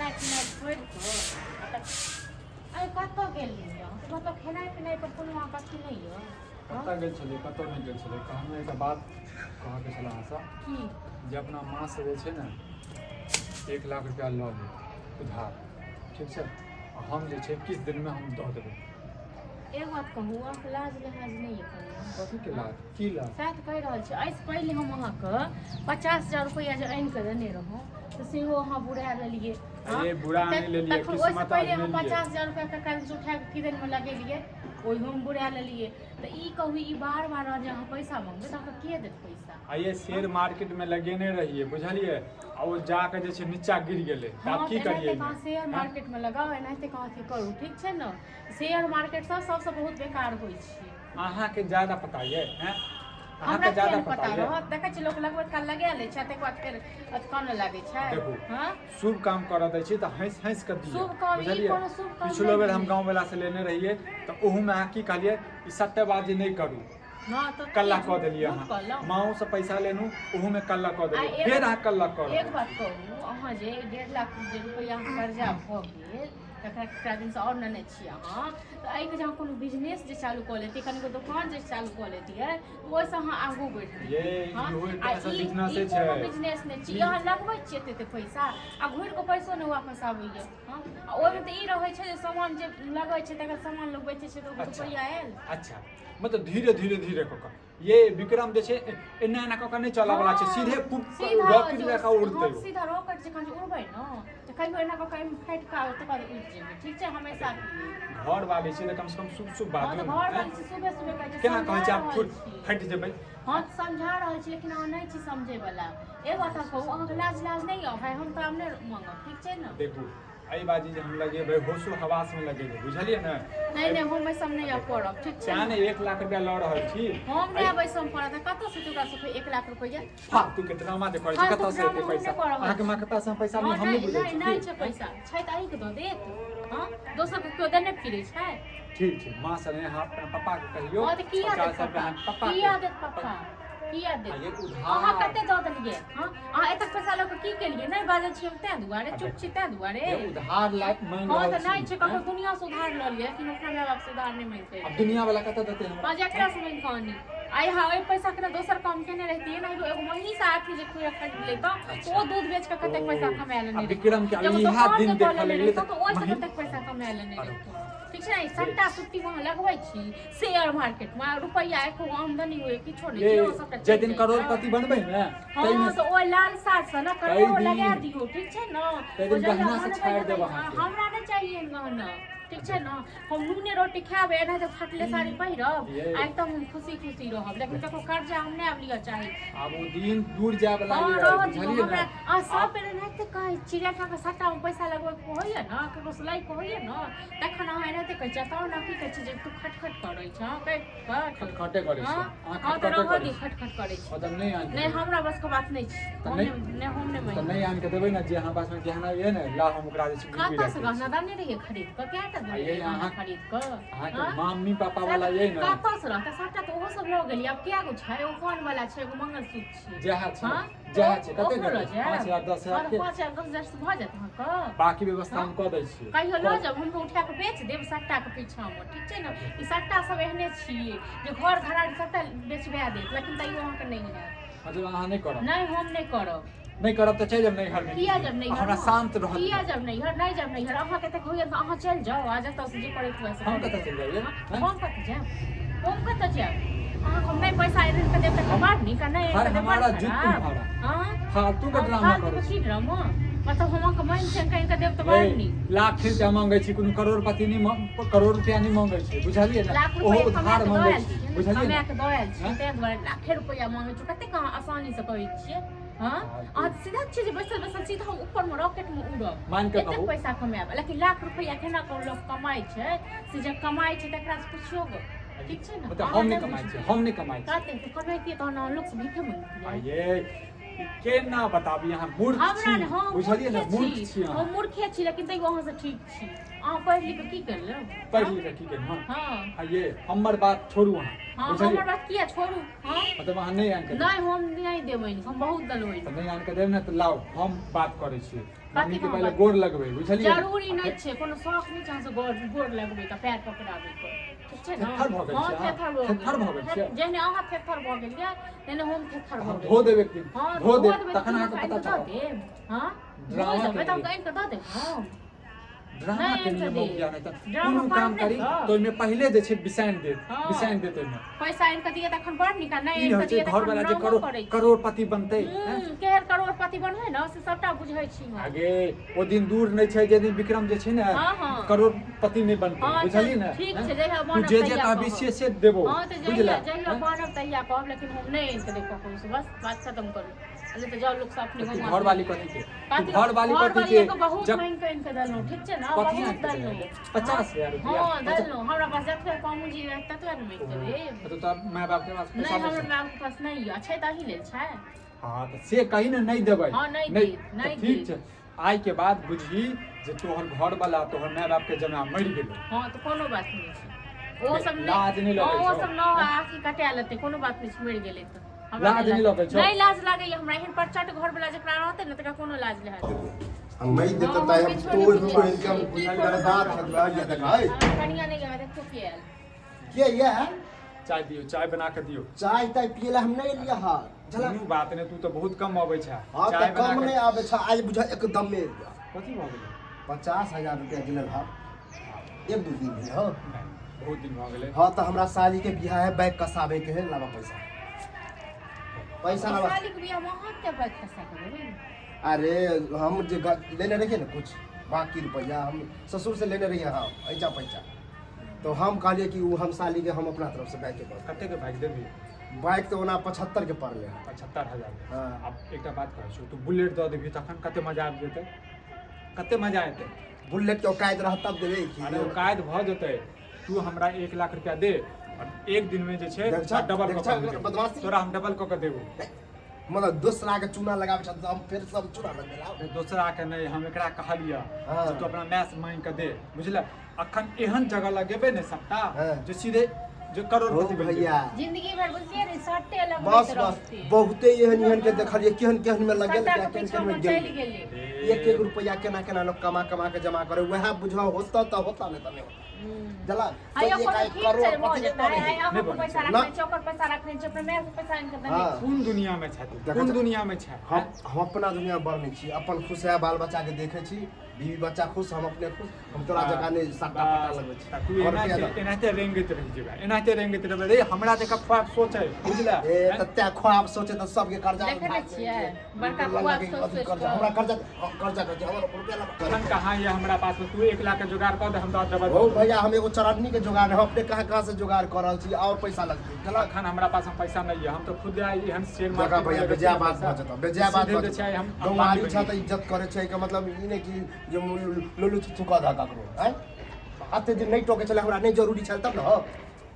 खेनाइ पिनाइ छोड़ि कऽ आ तऽ आइ कतऽ गेल रहियै अहाँ? मतलब खेनाइ पिनाइ पर कोनो अहाँके अथी नहि यऽ? कतऽ गेल छलियै? कतऽ नहि गेल छलियै। कहलहुँ, एकटा बात कहऽके छलै अहाँसँ। की? जे अपना माँसँ जे छै ने 1 लाख रुपया लऽ लेब उधार, ठीक छै? आ हम जे छै किछु दिनमे हम दऽ देबै। एक बात कहू, अहाँके लाज लिहाज नहि यऽ कनि? कथीके लाज? की लाज? सएह तऽ कहि रहल छी। एहिसँ पहिले हम अहाँके 50,000 रुपैआ जे आनि कऽ देने रहौं तऽ सेहो अहाँ बुरा लेलियै, हँ? अरे, बुरा नहि लेलियै। तखन ओहिसँ किस्मत पहिले हम आजमेलियै। 50,000 रुपैआ कक्का दिस उठा कऽ किदनमे लगेलियै, ओहियोमे बुरा लेलियै। तऽ ई कहू, ई बार बार जे अहाँ पैसा मङ्गबै तऽ अहाँके के देत पैसा? आइए शेयर मार्केटमे लगेने रहियै, बुझलियै? आ ओ जाके जे छै नीचा गिर गेलै, तऽ आब की तऽ करियै? एनाहिते कहाँ शेयर मार्केटमे लगाउ, एनाहिते कहाँ अथी करू, ठीक छै ने? शेयर मार्केट सब सबसँ बहुत बेकार होइ छै। अहाँके ज्यादा पता ये, हैं? हमरा अहाँके किया ज्यादा नहि पता पता ये? रहत? देखै छी, लोक लगबैत काल लगा लै छै, तकर बाद फेर अथी कानऽ लागै छै। देखू। हँ। शुभ काम करऽ दै छी तऽ हँसि हँसि कऽ दिअ। शुभ काम ई बुझलियै? कोनो शुभ काम पिछलो नहि बेर हम भेलै। गाँव वाला से लेने रहियै तऽ ओहूमे अहाँ की कहलियै? ई सट्टेबाजी नहि करू। हँ, तऽ कल्ला की कऽ देलियै। झूठ अहाँ कहलहुँ? माँओ से पैसा लेलहुँ, ओहूमे कल्ला कऽ आ देलियै। एगो फेर अहाँ कल्ला कऽ एक रहल बात छी। कहू, अहाँ जे 1.5 लाख जे रुपैआ अहाँ कर्जा भऽ गेल, तकरा ककरा दिनसँ आओर नेने छी अहाँ, तऽ एहिके जे अहाँ कोनो बिजनेस जे चालू कऽ लेतियै, कनिको दोकान जे चालू कऽ लेतियै, तऽ ओहिसँ अहाँ आगू बढ़ि ये जैतियै। हँ। इहो एक आ तरहसँ ई बिजनेसे ई कोनो छै। बिजनेस नहि छी। ई अहाँ लगबै छियै एते एते पैसा आ घुरि कऽ पैसो नहि वापस आबैए। हँ, आ ओहिमे तऽ ई रहै छै जे सामान जे लगै छै तकर सामान लोक बेचै छै तऽ ओकर रुपैआ आयल। अच्छा, मतलब धीरे धीरे धीरे कऽ कऽ ये विक्रम जे छै एना एना कऽ कऽ नहि चलऽ वाला छै। सीधे सीधा रॉकेट जे जकाँ उड़तै हँ, ओ। सीधा रॉकेट जकाँ जे उड़बै ने तऽ कहियो एना कऽ कऽ एहिमे फाटि कऽ तकर बाद उड़ि जेबै, ठीक छै? हमेशा के लेल। घर वाली छी तऽ कमसँ कम शुभ शुभ हँ, बाजू तऽ ने। घर आँय? वाली छी, सुबह सुबह कहै छै। केना कहै समझा छै आब रहल फुट छी। फाटि जेबै। हँ, तऽ समझा रहल छी, लेकिन अहाँ नहि छी समझै वाला। एक बात हम कहू, अहाँके लाज लाज नहि यऽ? भाय, हम तऽ आब नहि मांगब, ठीक छै ने? देखू, एहि बाजी जे हम लगेबै, होशो हवासमे लगेबै, बुझलियै ने? नहि नहि, हम एहि सब नहि आब करब, ठीक छै? तेँ ने ने 1 लाख रुपया लऽ रहल छी। हम नहि आब एहि सब करब तऽ कतऽ से ओकरा सबके 1 लाख रुपैआ? फालतू के ड्रामा जे करै छी। फालतू कतऽ से ड्रामा एतै हम पैसा? नहि कऽ रहल अहाँके छी। माँ के पास हम पैसा नहि हँ, हम नहि नहि बुझै नहि छी नहि की? छै पैसा, छै तऽ अहीँके दऽ देत। हँ, दोसरके केओ देने फिरै छै? ठीक छै, माँ से नहि, अहाँ अपना पप्पा के कहियौ। हँ, तऽ किया 50 देत रुपया पप्पा? अहाँ पप्पा किया के देत पप्पा? किया देत? आ ये उधार। अहाँ कते दऽ देलियै? हँ, अहाँ एतेक पैसा लऽ कऽ की केलियै? नहि बाजै छी हम ताहि दुआरे, चुप छी ताहि दुआरे। ये उधार लायक मांगि हँ, रहल तऽ नहि छी। छै ककरो। दुनिया से उधार लऽ लिअ, लेकिन अपना माय बाप से उधार नहि मांगि आब सकै। दुनिया वाला कतऽ देतै हमरा? हँ, जकरा से मांगि कऽ आनी। आइ अहाँ ओहि पैसा के ने दोसर काम केने रहितियै ने, एगो एगो महीष आ अथी जे खुआ खरीद लेतहुँ तऽ ओ दूध बेच कऽ कतेक पैसा कमा आ लेने रहितहुँ। विक्रम के आब एगो इएह दोकान दिन जे कऽ देखऽ लेने लगलै रहितहुँ तऽ तऽ ओहिसँ कतेक पैसा कमा लेने रहितहुँ, ठीक छै ने? ई सट्टा सुट्टी अहाँ लगबै छी शेयर मार्केट मे, रुपैआ एको आमदनी होइए किछो नहि ये छै, सबटा जाहि चलि दिन जाइ करोड़पति बनबै ने हँ ताहिमे तऽ ओहि लालसा से ने करोड़ो दिन- लगा दियौ, ठीक छै ने? ताहि दिन ओ जहिया गहना से बनबै छाड़ि ने देब तहिया- अहाँके। हमरा नहि चाहिए गहना, ठीक छै ने? हम नूने रोटी खायब, एनाहिते फटले साड़ी पहिरब ये। आ एकदम हम खुशी खुशी रहब, लेकिन ककरो कर्जा हम नहि आब लिअ चाही। आब ओ दिन दूर जाय वाला हँ ये रहऽ दियौ। बुझलियै हमरा ने? अहाँ सब बेर एनाहिते कहै छी। चिड़ियाखाना के सट्टामे पैसा लगबैके होइए ने, ककरो से लैके होइए ने, तखन अहाँ एनाहिते कहै छियै। तहन अहाँ की कहै छियै जे तू खटखट करै छह, कहि खटखटे करै हँ छी अहाँ। हँ, तऽ खटखटे रहऽ करै दियौ छी। खटखट करै छी। मतलब नहि आनि नहि, हमरा बसके बात नहि छै। तऽ हम नहि- नहि नहि, हम नहि तऽ मानि नहि आनि कऽ देबै ने, जे अहाँ पासमे गहना ये ने, ला हम ओकरा जे छै गिरवी कतऽ राखि से दै गहना छी। देने रहियै खरीद कऽ? कएटा आ देने ये रहियै गहना अहाँ- खरीद कऽ? अहाँके हँ? मम्मी पापा वाला ये ने। कतऽ से रहतै? सबटा तऽ ओहो सब लऽ गेली। आब कए गो छै? एगो कान वाला छै, एगो मंगलसूत्र छै। जएह छै। हँ? जएह छै, कते ओकरो लऽ देबै? जायब? 5,000, 10,000 हँ, तऽ के 5,000 10,000 से भऽ जायत अहाँके? बाकी व्यवस्था हम कऽ दै छियै। कहियो लऽ जाउ, हमरो उठा कऽ बेच देब सट्टाके पीछामे, ठीक छै ने? ई सट्टा सब एहने छियै जे घर घराड़ी सबटा बेचबा देत, लेकिन तैयो अहाँके नहि हैत। मतलब अहाँ नहि करब? नहि, हम नहि करब। नहि करब तऽ चलि जायब नैहर मे। किया जायब नैहर? हमरा शान्त रहत। किया जायब नैहर? नहि जायब नैहर। अहाँके एतेक होइए तऽ अहाँ चलि जाउ आ जतऽ से जे करैत हुए से हम करू। कतऽ चलि जाइए? हँ, हम कतऽ जायब? हम कतऽ जायब? अहाँके हम नहि पैसा आनि कऽ देब तऽ बड़ नीक आ नहि आनि घर कऽ देब बड़ हमारा, जुत खराब। तुम्हारा। हँ, फालतू के हम ड्रामा फालतू करै के छी। की ड्रामा? मतलब हम अहाँके मानि चैन कऽ आनि कऽ देब तऽ बड़ ए, नीक। लाख रुपया मांगै छी, कोनो करोड़पति नहि करोड़ रुपया नहि मांगै छी, बुझलियै ने? लाख ओहो रुपैआ कमा उधार कऽ दऽ मांगै आयल छी, छियै ने, बुझलियै कमा ने? कऽ दऽ आयल छियै, हँ? ताहि दुआरे लाखे रुपैआ मांगै छी। कतेक अहाँ आसानीसँ कहै छियै। हँ, अहाँ सीधा छियै जे बैसल बैसल सीधा हम ऊपरमे रॉकेटमे उड़ब, मानि कऽ एतेक कहू। पैसा कमायब, लेकिन लाख रुपैआ केना कऽ लोक कमाइ छै, से जे कमाइ छै तकरा से पुछियौ गो, ठीक छै ने? मतलब अहाँ हम नहि नहि कमाइ बुझबै। छी, हम नहि कमाइ छी। कते तऽ कमैतियै तहन अहाँ लोकसँ भीखे मङ्गितियै? आ ये ई केना बताबी, अहाँ मूर्ख हमरा छी। ने, हम बुझलियै ने? मूर्खे मूर्ख छी। छी अहाँ। हम मूर्खे छी, लेकिन तैयो अहाँसँ ठीक छी। अहाँ पढ़ि लिख कऽ की करलहुँ? पढ़ि लिख कऽ की केलहुँ? हँ। आ ये हमर बात छोड़ू अहाँ। हँ। बुझलियै? हमर बात किया छोड़ू? हँ। मतलब अहाँ नहि आनि कऽ देब? नहि, हम नहि देबै, हम बहुत देलबै। तऽ नहि आनि कऽ देब ने तऽ लाउ, हम बात करै छी। मम्मी के कहाँ पहिले बात? गोर लगबै बुझलियै जरूरी नहि छै, कोनो शौक नहि छै अहाँसँ गोर गोर लगबै के, पैर पकड़ाबै के, ठीक छै ने? थेथर भऽ गेल हँ छियै अहाँ? थेथर भऽ थेथर भऽ गेल छियै? जेहने अहाँ थेथर भऽ गेलियै तेहने हम थेथर भऽ हम गेलियै। धो देब एक दिन। हँ धो देब देबै तखन तऽ अहाँके आनि पता कऽ दऽ चलत। देब। हँ धो ड्रामा देबै तऽ हम केने आनि कऽ दऽ देब हम। ड्रामा नहि के लिए आनि कऽ मौका देब। नहि तऽ ड्रामा कोनो काम करब नहि करी तऽ। तऽ ओहिमे पहिले जे छै बिसानि देत। हँ। बिसानि देत ओहिमे। पैसा आनि कऽ दिअ तखन बड़ नीक आ नहि ई आनि होइ कऽ छै दिअ तखन घरवाला जे ड्रामो करोड़ करै छी। करोड़पति बनतै हैं? केहन करोड़पति बनबै ने से सबटा बुझै छी हम। आगे ओ दिन दूर नहि छै जे दिन विक्रम जे छै ने हँ, हँ। करोड़पति नहि बनतै। हँ, बुझलियै ने? ठीक हैं? छै, जहिया तू बनब जे जे तहिया कहबी कहब। से से देबो। हँ तऽ बुझले? जहिया जहिया हैं? बनब तहिया कहब, लेकिन हम नहि आनि कऽ देब ककरो से, बस बात खतम करू। नहि तऽ जाउ लोक सब अपने तू गौआँ घरवाली से। कथी के? कथी? तू घरवाली कथी घरवाली के? के बहुत जब मांगि कऽ आनि कऽ देलहुँ, ठीक छै ने? कथी बहुत आनि कऽ देलहुँ। देलहुँ? 50,000 रुपया? हँ देलहुँ, हमरा पास जतबे पूँजी रहै ततबे ने मांगि कऽ देब। तऽ तोरा माय बाप के पास नहि पैसा हमर नहि छै? माय के पास नहि यऽ, छै तऽ अहीं लेल छै। हँ तऽ से कही ने नहि देबै। हँ, नहि नहि देब, तऽ नहि ठीक देब। छै, आइ के बाद बुझही जे तोहर घरवाला तोहर माय बाप के जमा मरि गेलै। हँ तऽ कोनो बात नहि छै, ओ सब नहि लाज नहि लगै हँ, ओ छौ? सब नौ आँखि कटा लेतै, कोनो बात नहि छै, मरि गेलै तऽ हमरा लाज नहि लगै छौ? नहि लाज लागैया हमरा। एहन प्रचंड घर वाला जकरा रहतै ने तकरा कोनो लाज नहि हेतै। हम नहीं देते हाँ, ताई हम हम किछो नहि तोड़ बुझै तोड़ के हम छियै। की बर्बाद करब? कर देबै। ये देखै कनिया नहि गेबै, देखो के आयल। के ये? चाय दियौ, चाय बना के दियौ। चाय ताय पिए ला हम नहीं एलियै हँ झला। कोनो बात नहि, तू तऽ बहुत कम अबै छै। हाँ चाय तऽ बना कम के नहीं आबै छै आज बुझा एकदम में। कथी भऽ गेलै? 50,000 रुपया दिलल हँ, एक दू दिन भेल हँ। नहि, बहुत दिन भऽ गेलै। हाँ तऽ हमरा साली के बियाह है, बैग कसाबे के है, लाबा पैसा, पैसा लाबा। साली के बियाह में अहाँ के बैग खसा के देबै? अरे हम जे लेने रहिए ने कुछ बाकी रुपया हम ससुर से लेने रहिए, हाँ ऐसा पैसा तो हम कहलिए कि वो हम साली के हम अपना तरफ से बैग के दऽ कते के बाइक देबही? देब। बाइक तऽ ओना 75 के पड़लै हँ। 75,000? हाँ। आब एकटा बात कहै छियौ, तू बुलेट दऽ देबही तखन कते मजा आबि जेतै, कते मजा एतै। बुलेट के औकात रहत तब देबै कि। अरे औकात भऽ जेतै, तू हमरा 1 लाख रुपया दे और एक दिन में जे छै देख छह, डबल देख कऽ छह, के देबो। बदमाशी। तोरा हम डबल कऽ के देबो। मतलब दोसरा के चूना लगाबै छ तऽ हम फेर सब चूना लगबे ला। अरे दोसरा के नहि, हम एकरा कहलियै हाँ। जे तू अपना माय से मांगि के दे, बुझले? अखन एहन जगह लगेबै ने सबटा हाँ। जे सीधे जे करोड़पति हो बनि जेबै। भैया जिंदगी भर बुझलियै ने सट्टे लगबैत बस बस रहतै। बहुते एहन एहन के देखलियै केहन केहन में लगेल सट्टा के केहन पीछा केहन में में गेल। चलि गेलै। एक एक रुपया केना केना लोग कमा कमा के जमा करे, वएह बुझा होता तऽ होता, नहीं तऽ नहीं होता। जला आइयो तो कोनो एक ठीक छै भऽ करोड़पति जेतै। बने आइ है। अहाँके नहि बनै पैसा छै। रखने छै, ओकर पैसा रखने छै, अपना माय के पैसा आनि कऽ देने हाँ। छै। कोन दुनिया में छै तू? देखै कोन छै। दुनिया में छै? हम अपना दुनिया बड़ नहीं छी, अपन खुश है, बाल बच्चा के देखे छी, बीवी बच्चा खुश, हम अपने खुश। हम तोरा जकाँ नहि सट्टा पट्टा लगबै छी। तू और रुपया एनाहिते दऽ। एनाहिते रेंगैत रहि जेबै, एनाहिते रेंगैत रहबै रे, हमरा जकाँ ख्वाब सोचै, बुझले? ए तते ख्वाब सोचे तऽ सबके कर्जा देखै उठा नहि छियै? के बड़का लगा ख्वाब के सोचि अथी सोचि कर्जा कऽ। हमरा कर्जा हम कर्जा कर्जा हमरा रुपया लगा। अखन कहाँ ये हमरा पास में? तू 1 लाख के जोगाड़ कऽ दे, हम तऽ डबल। हो भैया, हम एगो चरन्नी के जोगाड़ हम अपने कहाँ कहाँ से जोगाड़ कर रहल छी और पैसा लगतै चला। अखन हमरा पास में पैसा नहीं है, हम तो खुद आइ एहन शेयर देखा मार्केट भैया में बेजाय लगेने बात पैसा। भऽ जेतौ, बेजाय बात सीधे भऽ जे छै हम जेतौ। गौआरी अंबानी छ बनि तऽ इज्जत करै छै के मतलब ई नहि कि जे लुलु थुथु कऽ दह ककरो। आँय अते दिन नहि टोकै छलै, हमरा नहि जरूरी छल तब ने हो।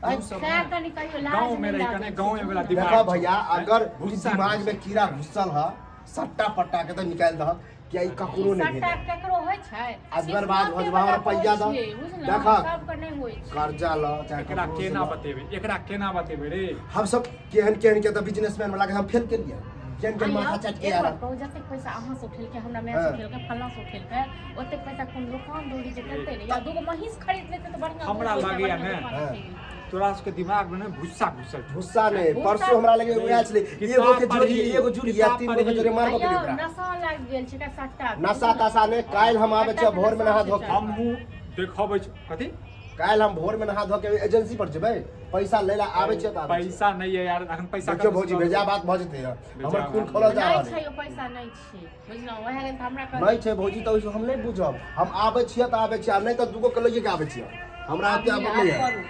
आँय तू सब सएह कनि कहियो लाज गाँव में नहि रहि कऽ लागै ने छै, गाँव वाला बुझलहुँ? दिमाग देखा छौ। भैया, अगर भुस्सा दिमाग में कीड़ा घुसल ह सट्टा पट्टा के तऽ निकालि दहक किया ई ककरो नहि सट्टा भेल। केकरो होइ छै? आज बर्बाद भऽ जेबै, हमरा किस्मते पैसा वाला दऽ। होइ छै, बुझलहुँ? देखऽ। सबके नहि होइ छै। कर्जा ल चाहे एकरा ककरो से केना ल। बतेबै, एकरा केना बतेबै रे? हम सब केहन केहन के तऽ बिजनेसमैन वाला के हम फेल केलियै, केहन केहन आइयो, माथा चाटि के एक आयल। बात कहू, जतेक पैसा अहाँ से उठेलकै, हमरा माय से हाँ। उठेलकै, फल्लाँ से उठेलकै, ओतेक पैसा कोन दोकान दौरी जे करतै ने, या दूगो महींस खरीद लेतै तऽ बढ़िआँ हमरा बहुत पैसा लागैया बढ़िआँ ने। दोकान हाँ। चलि जेतै। तोरा सबके दिमाग में ने भुस्सा घुसल छौ। भुस्सा नहि, भुस्सा परसू हमरा लगे उएह छलै, किताब एगो के जोड़ी पढ़ी, एगो जुड़ी या किताब 3 गो के पढ़ी। जोड़ी मारबो आइयो केलियै ओकरा। नशा लागि गेल छै एकरा सट्टा के। नशा तशा नहि, काल्हि हम आबै छियै भोर में नहा धो के। हमहूँ देखबै छी कथी। काल्हि हम भोर में नहा धो के एजेंसी पर जेबै, पैसा लै ला आबै छियै तऽ आबै छियै। पैसा नहीं है यार अखन, पैसा देखियौ कतऽ भौजी, से भेजा लाबू? बात भऽ जेतै यार, हमर बेजा खून बात। खोलल जा नहि रहल छै है। यौ, पैसा नहि छै, बुझलहुँ? उएह लेल तऽ हमरा कहै नहि छै भौजी तऽ ओहिसँ हम नहि बुझब। हम आबै छियै तऽ आबै छियै आ नहि तऽ दूगो के लैए के आबै छियै, हमरा ओते आबऽ नहि है। करू।